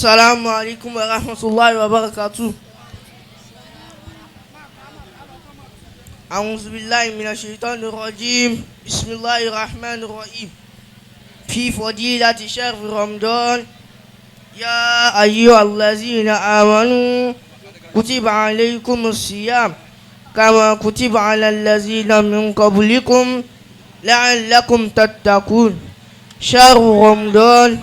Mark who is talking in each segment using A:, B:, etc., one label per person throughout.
A: السلام عليكم ورحمة الله وبركاته. أعوذ بالله من الشيطان الرجيم. بسم الله الرحمن الرحيم. في فضيلة شهر رمضان. يا أيها الذين آمنوا كتب عليكم الصيام كما كتب على الذين من قبلكم لعلكم تتقون. شهر رمضان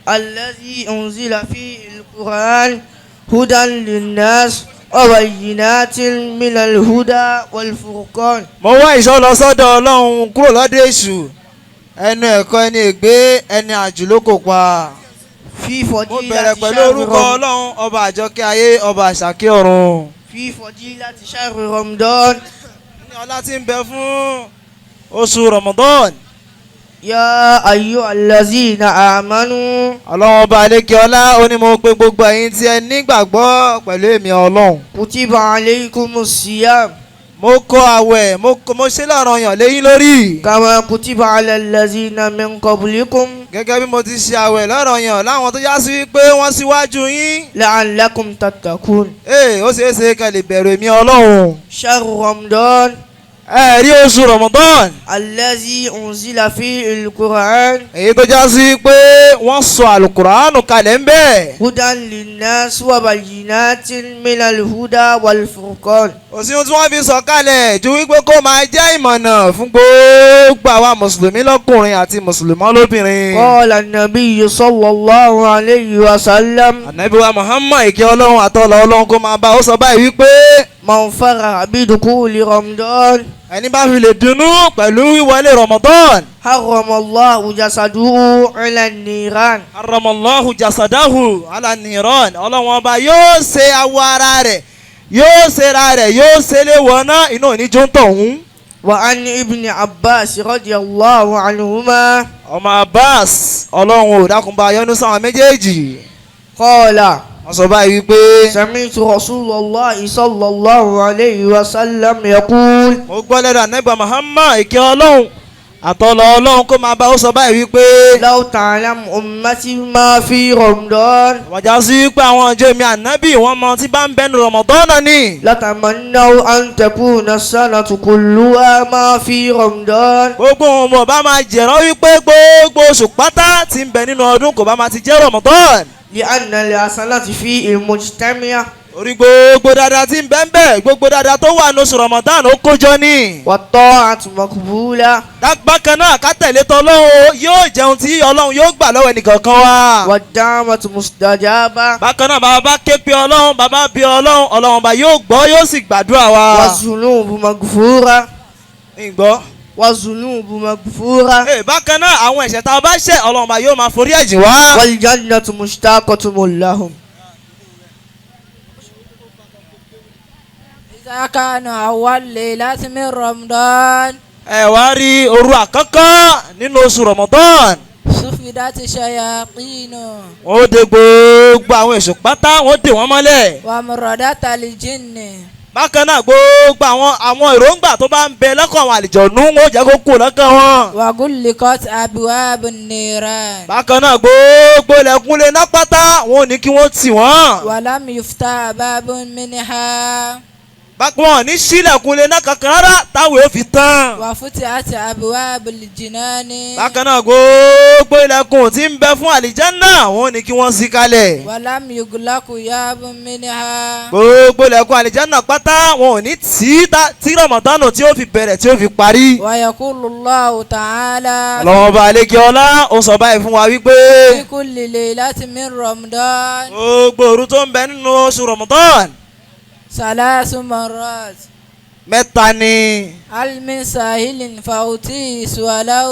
A: الذي أنزل فيه القرآن هدى للناس وبينات من الهدى والفرقان.
B: Mo wá ìṣọ́ lọ sọ́dọ̀ Ọlọ́run kúrò lọ́dọ̀ èṣù, ẹnu ẹ̀kọ́ ẹni ègbé, ẹni àjùlọ kò pa.
A: في
B: Mo
A: فضيلة
B: bẹ̀rẹ̀ pẹ̀lú
A: شهر
B: orúkọ Ọlọ́run, ọba àjọkẹ́ ayé, ọba àṣàkẹ́ ọ̀run.
A: في فضيلة شهر رمضان.
B: Ní ọlá tí ń bẹ fún oṣù Ramadan.
A: يا أيها الذين آمنوا.
B: Ọlọ́run ọba àlékè ọlá ó ní mo pe gbogbo ẹ̀yin tí ẹ nígbàgbọ́ pẹ̀lú èmi Ọlọ́run.
A: كتب عليكم الصيام.
B: Mo kọ àwẹ̀, mo ṣe lọ́ranyàn léyìn lórí.
A: كما كتب على الذين من قبلكم.
B: Gẹ́gẹ́ bí mo ti ṣe àwẹ̀ lọ́ranyàn láwọn tó já sí wípé wọ́n síwájú yín.
A: لعلكم تتقون.
B: Ee, ó ṣeé ṣe kẹ́ lè bẹ̀rù èmi Ọlọ́run.
A: شهر رمضان.
B: Ẹ rí oṣù Ramadan.
A: الذي أنزل فيه القرآن.
B: Èyí tó já sí pé wọ́n sọ àlùkùránù kalẹ̀ ń bẹ̀.
A: هدى للناس وبينات من الهدى والفرقان.
B: Òsì ohun tí wọ́n fi sọ kalẹ̀ ju wípé kó máa jẹ́ ìmọ̀nà fún gbogbo àwa mùsùlùmí lọ́kùnrin àti mùsùlùmọ́ lóbìnrin.
A: قال النبي صلى الله عليه وسلم.
B: Ànábì wa Muhammad, ìkẹ́ Ọlọ́run àtọ́lọ́ Ọlọ́run kó máa bá, ó sọ báyìí wípé.
A: من فرح بدخول رمضان.
B: Ẹni bá fi lè dunnú pẹ̀lú wíwọlé Ramadan.
A: حرم الله جسده على النيران.
B: Haramallahu jasadahu ala niran. Ọlọ́run ọba yóò ṣe awọ ara rẹ̀, yóò ṣe ra rẹ̀, yóò ṣe lé wọná iná oníjó ń tọ̀hún.
A: وعن ابن عباس رضي الله عنهما.
B: Ọmọ Abbas, Ọlọ́run ò dákun bá yọ́nú sáwọn méjèèjì.
A: قال.
B: Wọ́n sọ báyìí wípé.
A: سمعت رسول الله صلى الله عليه وسلم يقول.
B: Mo gbọ́ lẹ́nu ànábì Muhammad, ìkẹ́ Ọlọ́run àtọ́lọ́ Ọlọ́run kó máa bá, ó sọ báyìí wípé.
A: لو تعلم أمتي ما في رمضان.
B: Wọ́n já sí pé àwọn ọjọ́ mi ànábì wọ́n mọ tí bá ń bẹnu Ramadan ni.
A: لتمنوا أن تكون السنة كلها ما في رمضان.
B: Gbogbo ohun mọ̀ bá máa jẹ̀rọ wípé gbogbo oṣù pátá tí ń bẹ nínú ọdún kò bá máa ti jẹ́ Ramadan.
A: لأن الحسنات فيه المجتمع.
B: Orí gbogbo dáadáa tí ń bẹ ń bẹ, gbogbo dáadáa tó wà ní oṣù Ramadan ó kójọ ní.
A: والطاعة مقبولة.
B: Bákan náà, ká tẹ̀lé tọlọ́run yóò jẹun tí Ọlọ́run yóò gbà lọ́wọ́ ẹnìkọ̀ọ̀kan wa.
A: والدعوة مستجابة.
B: Bákan náà, bàbá ké pe Ọlọ́run, bàbá bí Ọlọ́run, Ọlọ́run bá yóò gbọ́, yóò sì gbàdúrà wa.
A: والذنوب مغفورة.
B: Ìgbọ́.
A: والذنوب مغفورة.
B: Ee, bákan náà, àwọn ẹ̀ṣẹ̀ tá a bá ṣẹ̀, Ọlọ́run bá yóò máa forí ẹ̀jìn wá.
A: والجنة مشتاقة لهم.
C: إذا كان أول ليلة من رمضان.
B: Ẹ wá rí òru àkọ́kọ́ nínú oṣù Ramadan.
C: صفدت الشياطين.
B: Wọ́n ó de gbogbo àwọn èṣù pátá, wọ́n dè wọ́n mọ́lẹ̀.
C: ومردت الجن.
B: Bákan náà, gbogbo àwọn èròǹgbà tó bá ń bẹ lọ́kàn àwọn àlìjọ̀nú, wọ́n ó jẹ́ kó kú lọ́kàn wọn.
C: وغلقت أبواب النيران.
B: Bákan náà, gbogbo ilẹ̀kùn lè ná pátá, wọn ò ní kí wọ́n tì wọ́n.
C: ولم يفتح باب منها.
B: Bákan wọn ò ní sílẹ̀kùn lè ná kankan rárá táwọn yóò fi tán.
C: وفتحت أبواب الجنان.
B: Bákan náà, gbogbo ilẹ̀kùn tí ń bẹ fún àlìjánná, wọn ò ní kí wọ́n ṣí kalẹ̀.
C: ولم يغلق باب منها.
B: Gbogbo ilẹ̀kùn àlìjánná pátá, wọn ò ní tì í tí Ramadan tí ó fi bẹ̀rẹ̀ tí ó fi parí.
C: ويقول الله تعالى.
B: Ọlọ́wọ́n ọba àlékè ọlá ó sọ báyìí fún wa wípé.
C: في كل ليلة من رمضان.
B: Gbogbo òru tó ń bẹ nínú oṣù Ramadan.
C: ثلاث مرات.
B: Mẹ́ta ni.
C: هل من ساهل فأوتيه سؤاله.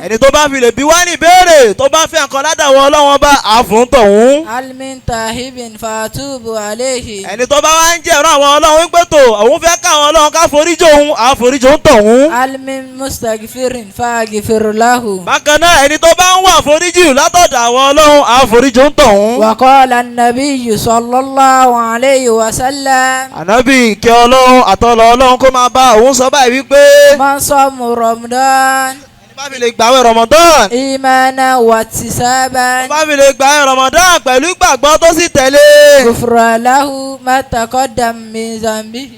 B: Ẹni tó bá fi lè bí wá ní ìbéèrè, tó bá fẹ́ nǹkan ládàwọ̀ Ọlọ́wọ́n bá àfún tọ̀hún.
C: هل من تاهب فأتوب عليه.
B: Ẹni tó bá wá ń jẹ̀rọ àwọn Ọlọ́run wípé tó òun fẹ́ káwọn Ọlọ́run ká foríjì òun, àforíjì òun tọ̀hún.
C: هل من مستغفر فأغفر له.
B: Bákan náà, ẹni tó bá ń wà foríjì látọ̀dọ̀ àwọn Ọlọ́run, àforíjì òun tọ̀hún.
C: وقال النبي صلى الله عليه وسلم.
B: Ànábì, ìkẹ́ Ọlọ́run àtọ́lọ́ Ọlọ́run kó máa bá, òun sọ báyìí wípé.
C: من صام رمضان.
B: Bá fi lè gbàwẹ̀ Ramadan.
C: إيمانا واحتسابا
B: Bá fi lè gbàwẹ̀ Ramadan pẹ̀lú ìgbàgbọ́ tó sì tẹ̀lé.
C: غفر له ما تقدم من ذنبه.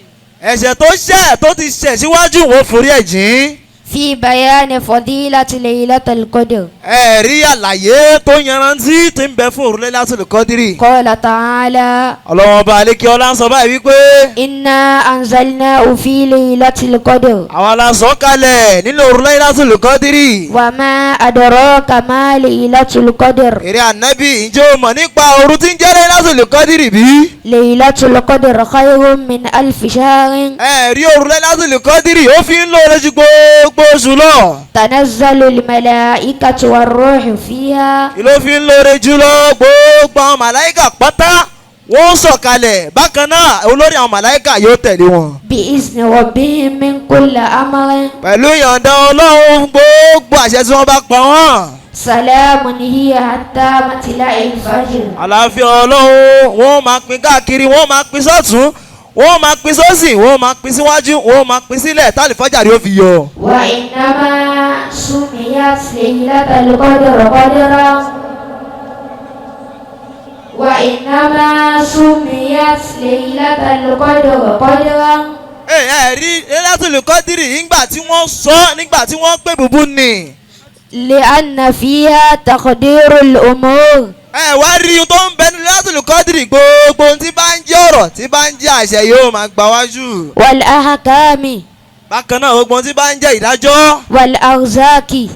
B: Ẹ̀ṣẹ̀ tó ṣẹ̀ tó ti ṣẹ̀ síwájú wọn forí ẹ̀ jìn.
D: في بيان فضيلة ليلة القدر.
B: Ẹ̀rí àlàyé tó yanrantí tí ń bẹ fún òrùlé Lailatul Qadri.
D: قال تعالى
B: Ọlọ́wọ́n ọba àlékè ọlá ń sọ báyìí wípé.
D: إنا أنزلناه في ليلة القدر.
B: Àwa la sọ kalẹ̀ nínú òrùlé Lailatul Qadri.
D: وما أدراك ما ليلة القدر.
B: Èrè ànábì, ǹjẹ́ o mọ̀ nípa òru tí ń jẹ́ Lailatul Qadri bí?
D: ليلة القدر خير من ألف شهر.
B: Ẹ̀rí òru Lailatul Qadri ó fi ń lóore ju gbogbo oṣù lọ.
D: تنزل الملائكة والروح فيها.
B: Ìló fi ń lóore jù lọ, gbogbo àwọn màláìkà pátá wọ́n sọ̀kalẹ̀, bákan náà olórí àwọn màláìkà yóò tẹ̀lé wọn.
D: بإذن ربهم من كل أمر.
B: Pẹ̀lú ìyọ̀ǹda Ọlọ́run, gbogbo àṣẹ tí wọ́n bá pa wọ́n.
D: سلام هي حتى مطلع الفجر.
B: Àlàáfíà Ọlọ́run, wọ́n máa pín káàkiri, wọ́n máa pín sọ́tún, wọ́n máa pín sósì, wọ́n máa pín síwájú, wọ́n máa pín sílẹ̀ tálífọ́jà rí ó fi yọ.
D: وإنما سميت ليلة القدر قدرا وإنما سميت ليلة القدر قدرا.
B: Ẹ ẹ rí Lailatul Qadri nígbà tí wọ́n sọ, nígbà tí wọ́n pè bùbú ni.
D: لأن فيها تقدير الأمور.
B: Ẹ wá rí ohun tó ń bẹ ní Lailatul Qadri, gbogbo ohun tí bá ń jẹ́ ọ̀rọ̀, tí bá ń jẹ́ àṣẹ yóò máa gbà wájú.
D: والأحكام.
B: Bákan náà, gbogbo ohun tí bá ń jẹ́ ìdájọ́.
D: والأرزاق.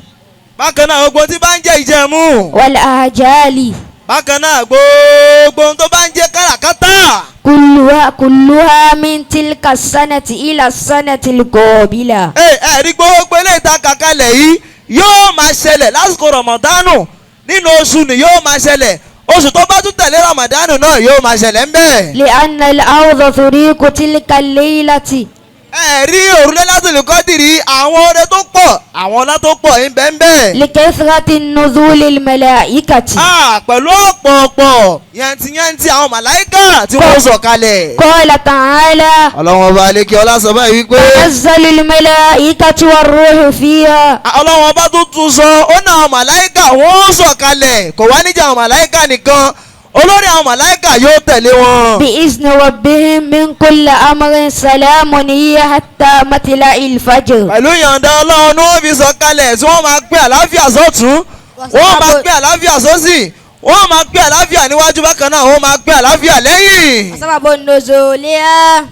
B: Bákan náà, gbogbo ohun tí bá ń jẹ́ ìjẹ̀mú.
D: والآجال.
B: Bákan náà, gbogbo ohun tó bá ń jẹ́ káràkátà.
D: كلها كلها من تلك السنة إلى السنة القابلة.
B: Ẹ ẹ rí gbogbo eléyìí tá a kà kalẹ̀ yìí yóò máa ṣẹlẹ̀ lásìkò Rọ̀mọ̀dánù nínú oṣù ni yóò máa ṣẹlẹ̀, oṣù tó bá tún tẹ̀lé Rọ̀mọ̀dánù náà yóò máa ṣẹlẹ̀ ń bẹ̀.
D: لأن الأرض تريق تلك الليلة.
B: Ẹ rí òrùlé Lailatul Qadri, àwọn oore tó pọ̀, àwọn ọlá tó pọ̀ ń bẹ ń bẹ̀.
D: لكثرة النزول الملائكة.
B: Ah, pẹ̀lú ọ̀pọ̀ọ̀pọ̀ yẹntiyẹnti àwọn màláìkà tí wọ́n sọ̀ kalẹ̀.
D: قال تعالى
B: Ọlọ́run ọba aleke ọlá sọ báyìí wípé.
D: تنزل الملائكة والروح فيها.
B: Ọlọ́run ọba tó tún sọ, ó ní àwọn màláìkà wọ́n sọ̀ kalẹ̀, kò wá níjà àwọn màláìkà nìkan, olórí àwọn màláìkà yóò tẹ̀lé wọn.
D: بإذن ربهم من كل أمر سلام هي حتى مطلع الفجر.
B: Pẹ̀lú ìyọ̀ǹda Ọlọ́run ni wọ́n fi sọ̀ kalẹ̀, tí wọ́n máa pín àlàáfíà sọ́tún, wọ́n máa pín àlàáfíà sósì, wọ́n máa pín àlàáfíà níwájú, bákan náà wọ́n máa pín àlàáfíà lẹ́yìn.
D: سبب نزولها.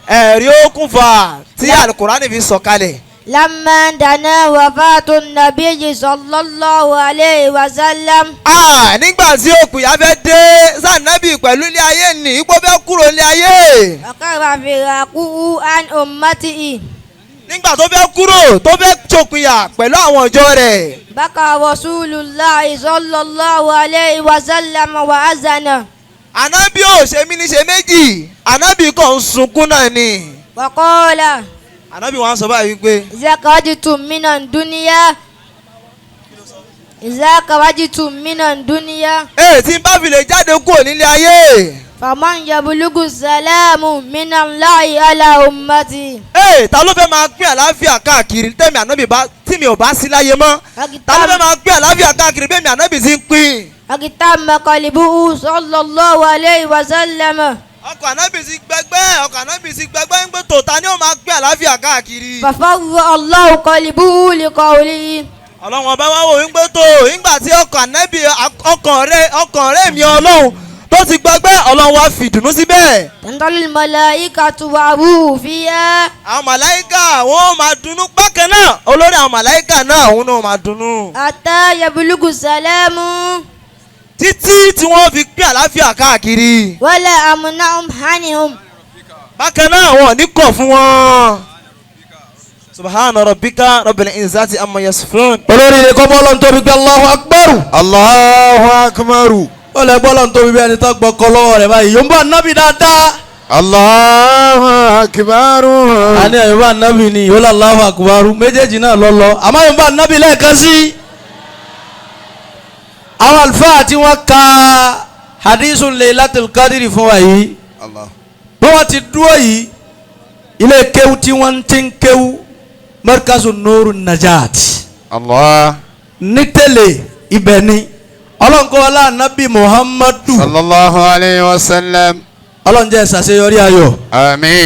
B: Ẹ̀rí okùnfà tí alukurani fi sọ̀ kalẹ̀.
D: لما دنا وفاة النبي صلى الله عليه وسلم.
B: Ah, nígbà tí òkùnyà fẹ́ dé sànẹ́bì pẹ̀lú ilé ayé ní ipò fẹ́ kúrò ilé ayé.
D: وقرب فراقه عن أمته.
B: Nígbà tó fẹ́ kúrò, tó fẹ́ ṣòkùnyà pẹ̀lú àwọn ìjọ rẹ̀.
D: بكى رسول الله صلى الله عليه وسلم وأذن.
B: Ànábì ò ṣe mí ní ṣe méjì, ànábì kàn ń sunkún náà ni.
D: وقال
B: Ànábì wọn sọ báyìí wípé.
D: إذا خرجتم من الدنيا إذا خرجتم من الدنيا.
B: Ee, tí n bá fi lè jáde kúrò nílé ayé.
D: فمن يبلغ السلام من الله على أمتي.
B: Ee, ta ló fẹ́ máa pín àlàáfíà káàkiri tẹ́mi ànábì bá tí mi ò bá sí láyé mọ́? Ta ló fẹ́ máa pín àlàáfíà káàkiri bẹ́ẹ̀ mi ànábì ti ń pín?
D: اغتم قلبه صلى الله عليه وسلم.
B: Ọkọ̀ ànábì ti gbẹgbẹ́, ọkọ̀ ànábì ti gbẹgbẹ́ ń gbé tó, ta ni ó máa pín àlàáfíà káàkiri?
D: ففر الله قلبه لقوله.
B: Ọlọ́run ọba wá wò ń gbé tó, nígbà tí ọkọ̀ ànábì ọkàn rẹ̀ mi Ọlọ́run tó ti gbọgbẹ́, Ọlọ́run wá fi ìdùnnú síbẹ̀.
D: تنزل الملائكة والروح فيها.
B: Àwọn màláìkà wọ́n máa dunnú, bákan náà olórí àwọn màláìkà náà, òun náà máa dunnú.
D: حتى يبلغ السلام.
B: Títí tí wọ́n fi pín àlàáfíà káàkiri.
D: ولا أمنعهم عنهم.
B: Bákan náà, wọn ò ní kọ̀ fún wọn. سبحان ربك رب العزة عما يصفون.
A: Olórí ilé kọ́ bọ́ọ̀lù tóbi pé Allahu Akbar.
E: Allahu akbar.
A: Ó lẹ bọ́ọ̀lù tóbi bí ẹni tó gbọ́kọ lọ́wọ́ rẹ̀ báyìí yóò ń bọ̀ nábì dáadáa.
E: Allahu akbar.
A: A ní ẹ̀yìn bá nábì ni yóò lọ Allahu Akbar, méjèèjì náà lọ lọ, àmọ́ yóò bá nábì lẹ́ẹ̀kan sí. Àwọn àlùfáà tí wọ́n ka hadithun Laylatul Qadri fún wa yìí,
E: Allah.
A: bí wọ́n ti dúró yìí, ilé kéwú tí wọ́n ti ń kéwú, Markazu Nuru Najat.
E: Allah.
A: Ní tẹ̀lé ibẹ̀ ni ọlọ́nkọ́ ọlá anabi Muhammadu
E: Sallallahu alayhi wa sallam.
A: ọlọ́njẹ́ ṣàṣeyọrí ayọ̀.
E: Àmín.